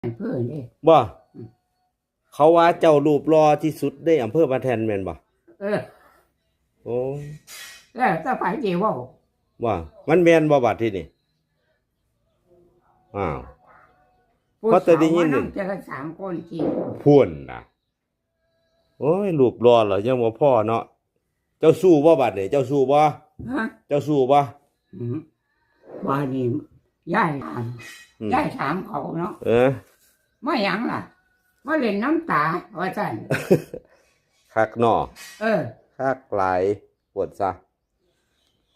ອຳເພີເດ້ ບໍ່? ອືມ ເຂົາວ່າເຈົ້າຮູບຫຼໍ່ທີ່ສຸດໃນອຳເພີບ້ານແທ່ນແມ່ນບໍ່? ເອີ ໂອ້ ແລ້ວແຕ່ໃຜຊິເວົ້າ ວ່າມັນແມ່ນບໍ່ບາດທີນີ້? ອ້າວ ພໍແຕ່ໄດ້ຍິນ ຜູ້ສາວມານຳ ເທື່ອລະສາມຄົນສີ່ຄົນ ພຸ້ນນະ. ໂອ້ຍ ຮູບຫຼໍ່ລະຍັງບໍ່ພໍເນາະ. ເຈົ້າຊູ້ບໍ່ບາດນີ້? ເຈົ້າຊູ້ບໍ່? ຮະ? ເຈົ້າຊູ້ບໍ່? ອືມ ບາດນີ້ຍາຍຖາມ ອືມ ຍາຍຖາມເຂົາເນາະ ເອີ ມາຫຍັງລະ? ມາຫຼິ້ນນຳຕາ ວ່າຊັ້ນ. ຄັກເນາະ ເອີ ຄັກຫຼາຍໂພດຊະ.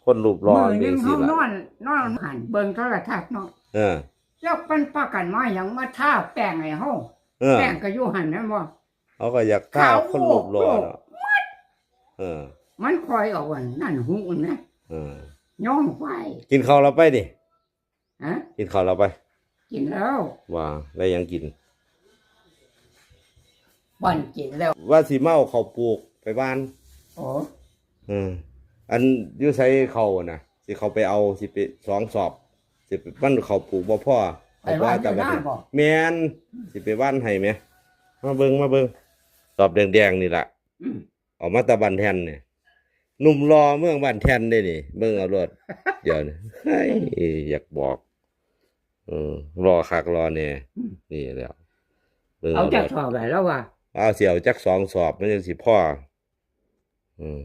ຄົນຮູບຫຼໍ່ ມື້ໜຶ່ງເຮົານອນ ນອນຫັ້ນເບິ່ງໂທລະທັດເນາະ ເອີ ຈັກມັນພາກັນມາຫຍັງ ມາທາແປ້ງໃຫ້ເຮົາ ເອີ ແປ້ງກໍຢູ່ຫັ້ນແມ່ນບໍ່? ເຮົາກໍຢາກທາຄົນຮູບຫຼໍ່ເນາະ ເອີ ມັນຄ່ອຍເອົາອັນນັ້ນຫຸນະ ເອີ ຍ້ອງໄຟ. ກິນເຂົ້າແລ້ວໄປນີ້? ຮະ? ກິນເຂົ້າແລ້ວໄປ? ກິນແລ້ວ. ວ່າໄດ້ຫຍັງກິນ? ປັ້ນກິນແລ້ວ ວ່າຊິມາເອົາເຂົ້າປູກໄປຫວ່ານ. ໂອ້ ເອີ ອັນຢູ່ໃສເຂົ້ານະ? ຊິເຂົ້າໄປເອົາ ຊິໄປສອງສອບ ຊິໄປ ມັນເຂົ້າປູກບໍ່ພໍ ໄປຫວ່ານຢູ່ນາບໍ່? ແມ່ນ ຊິໄປຫວ່ານໃຫ້ແໝ. ມາເບິ່ງ ມາເບິ່ງ ສອບແດງໆນີ້ລະ ອືມ ອອກມາແຕ່ບ້ານແທ່ນນີ້ ໜຸ່ມຫຼໍ່ເມືອງບ້ານແທ່ນເດ້ນີ້ ເບິ່ງເອົາໂລດ. ດຽວນີ້ ເຮີ້ຍ ຢາກບອກ ເອີ ຫຼໍ່ຄັກຫຼໍ່ແນ່ ອືມ ນີ້ແຫຼະ ເບິ່ງເອົາ ເອົາຈັກສອບແຫຼະລາວວ່າ ເອົາ ຊິເອົາຈັກສອງສອບມັນຈັ່ງຊິພໍ. ອືມ